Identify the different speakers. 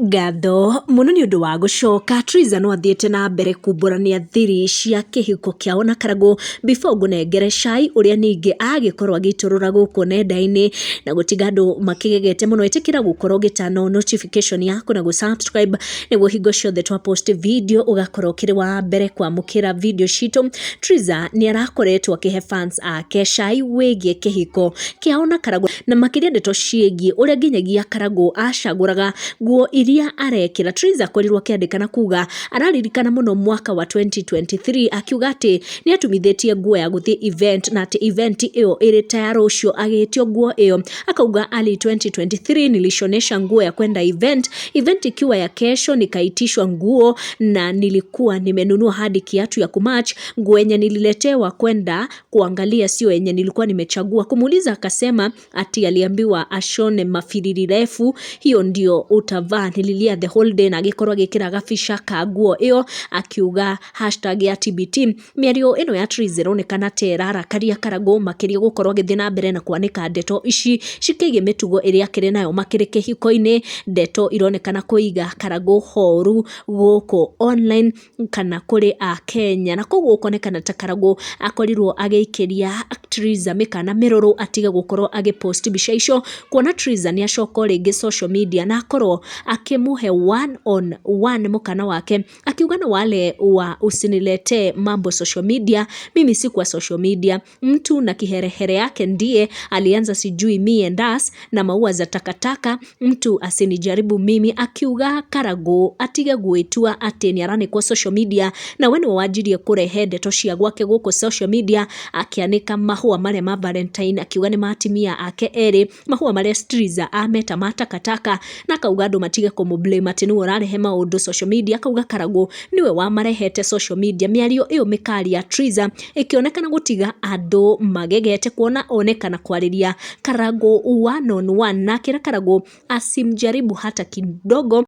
Speaker 1: Ngatho mũno nĩ ũndũ wa gũcoka. Triza no athiĩte na mbere kumbũrania thiri cia kĩhiko kĩao na Karagũ before ngũnengere cai ũrĩa ningĩ agĩkorwo agĩitũrũra gũkũ nenda-inĩ na gũtiga andũ makĩgegete mũno. Ĩtĩkĩra gũkorwo ũgĩtana notification yaku na gũ-subscribe nĩguo hingo ciothe twa post video ũgakorwo ũkĩrĩ wa mbere kwamũkĩra video citũ. Triza nĩ arakoretwo akĩhe fans ake cai wĩgiĩ kĩhiko kĩao na Karagũ na makĩria ndeto ciĩgiĩ ũrĩa nginyagia Karagũ acagũraga nguo iria arekĩra. Triza akorirwo akĩandĩka na kuga araririkana mũno mwaka wa 2023, akiuga atĩ nĩ atumithĩtie nguo ya gũthiĩ event na atĩ event ĩyo ĩrĩ ta ya rũciũ agĩtio nguo ĩyo. Akauga, "Early 2023 nilishonesha nguo ya kwenda event, event ikiwa ya kesho nikaitishwa nguo na nilikuwa nimenunua hadi kiatu ya kumatch. Nguo yenye nililetewa kwenda kuangalia sio yenye nilikuwa nimechagua. Kumuuliza akasema ati aliambiwa ashone mafiriri refu, hiyo ndio utavaa. Nililia the whole day." Na agĩkorwo agĩkĩra gabica ka nguo ĩyo akiuga #ya TBT. Mĩario ĩno ya Triza ĩronekana ta ĩrarakaria Karagũ makĩria gũkorwo agĩthiĩ na mbere na kwanĩka ndeto ici cikĩgiĩ mĩtugo ĩrĩa akĩrĩ nayo makĩrĩ kĩhiko-inĩ, ndeto ironekana kũiga Karagũ horu gũkũ online kana kũrĩ Akenya, na koguo gũkonekana ta Karagũ akorirwo agĩikĩria Triza mĩkana mĩrũrũ atige gũkorwo agĩpost mbica icio, kuona Triza nĩ acoka o rĩngĩ social media na akorwo akĩmũhe one on one mũkana wake, akiuga, "Na wale wa usiniletee mambo social media, mimi si kwa social media. Mtu na kiherehere yake ndiye alianza, sijui me and us na maua za takataka, mtu asinijaribu mimi." Akiuga Karagũ atige gwĩtua atĩ nĩ aranĩkwo social media na we nĩwe wanjirie kũrehe ndeto cia gwake gũkũ social media, akĩanĩka mahũa marĩa ma Valentine, akiuga nĩ matimia ake erĩ, mahũa marĩa Triza ameta ma takataka, na akauga andũ matige kũmũ blame atĩ nĩwe ũrarehe maũndũ social media. Akauga Karagũ nĩwe wamarehete social media. Mĩario ĩyo mĩkali ya Triza ĩkĩonekana gũtiga andũ magegete, kuona onekana kwarĩria Karagũ one on one na akĩra Karagũ asimjaribu hata kidogo.